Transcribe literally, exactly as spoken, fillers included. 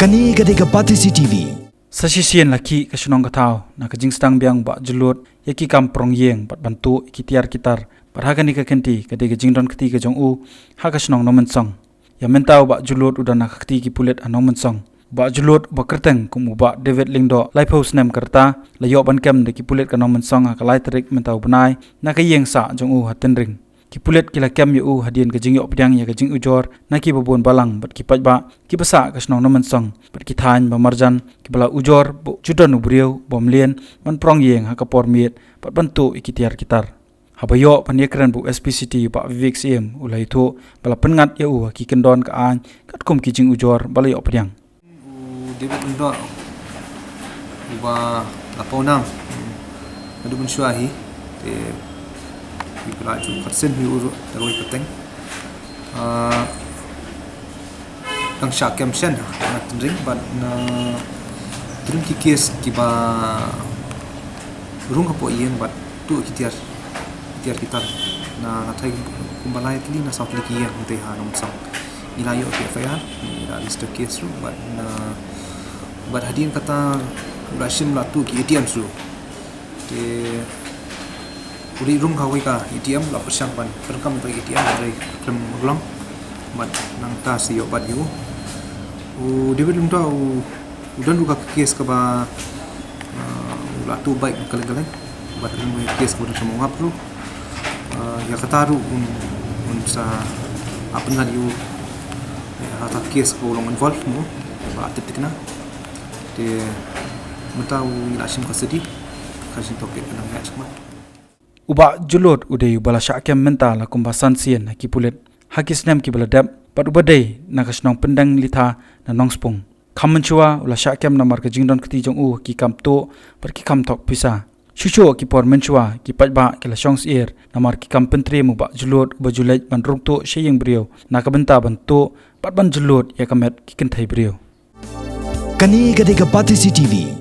Kane ka dei ka Batesi T V. Sa shisien la khih ka shnong ka thaw na ka jingsdang biang Bah Jlut ïa ki kam prong ïing bad ban tuh ïa ki tiar ki tar. Bad ha kane ka kynti ka dei ka jingdon kti ka jong u ha ka shnong Nongmynsong. Ïa mynta u Bah Jlut u don ha ka kti ki pulit ha Nongmynsong. Bah Jlut ba kyrteng kum u Bah David Lyngdoh, laiphew snem ka rta, la ïoh ban kem da ki pulit ka Nongmynsong ha ka lai tarik mynta u bnai na ka ïing sah jong u ha Tynring. Ki pulit ki la kem ïa u hadien ka jingïoh pdiang ïa ka jingujor na ki babun balang bad ki paidbah ki ba sah ka shnong Nongmynsong bad ki thaiñ ba marjan ki ba la ujor ba ju don u briew bym lien ban prong ïing ha ka por miet bad ban tuh ïa ki tiar ki tar. Haba ïoh ban ïakren bad u S P City Bah Vivek Syiem u la ïathuh ba la pynngat ïa u ha ki kyndon ka aiñ katkum ki jingujor ba la ïoh pdiang. U David Lyngdoh uba la pawnam naduh mynshuwa hi, te ki la ju khatsin hi u ruh da kawei ka teng. Ah, dang shah kem shen ha Tynring bad na Tynring ki kes kiba rung hapoh ïing bad tuh ki tiar, ki tiar ki tar. Na nga thai kumba lai tylli na saw tylli ki ïing hangtei ha Nongmynsong. Ngi la ïoh ki F I R, ngi la register case ruh bad na, bad hadien kata u la shim la tuh ki A T M ruh. Te u dei rung ha kawei ka A T M, la pyrshang ban pyndonkam ïa ka A T M hynrei khlem urlong. Bad nangta sa ïoh bat ïa u. U David Lyngdoh u, u don ruh ka case kaba, ah, u la tuh bike kylleng kylleng. Bad u don case kaba don sa mongap ruh. Ah, ïa kata ruh un, un sa ap pynngat ïa u. Ïa kata case kaba u long involve mo, ba tip thikna. Te mynta u ngi la shim custody. Ka jingthoh case ka nang ïaid shakhmat. U Bah Jlut u dei uba la shah kem mynta la kumba san sien ha ki pulit ha ki snem kiba la dep bad uba dei na ka shnong Pyndenglitha na Nongspung. Kham mynshuwa u la shah kem namar ka jingdon kti jong u ha ki kam tuh bad ki kam thok pisa. Shuh shuh ha ki por mynshuwa ki paidbah ki la shong syier namar ki kam pyntriem u Bah Jlut uba ju leit ban rung tuh sha ïing briew na ka bynta ban tuh bad ban jlut ïa ka met ki kynthei briew. Kane ka dei ka Batesi T V.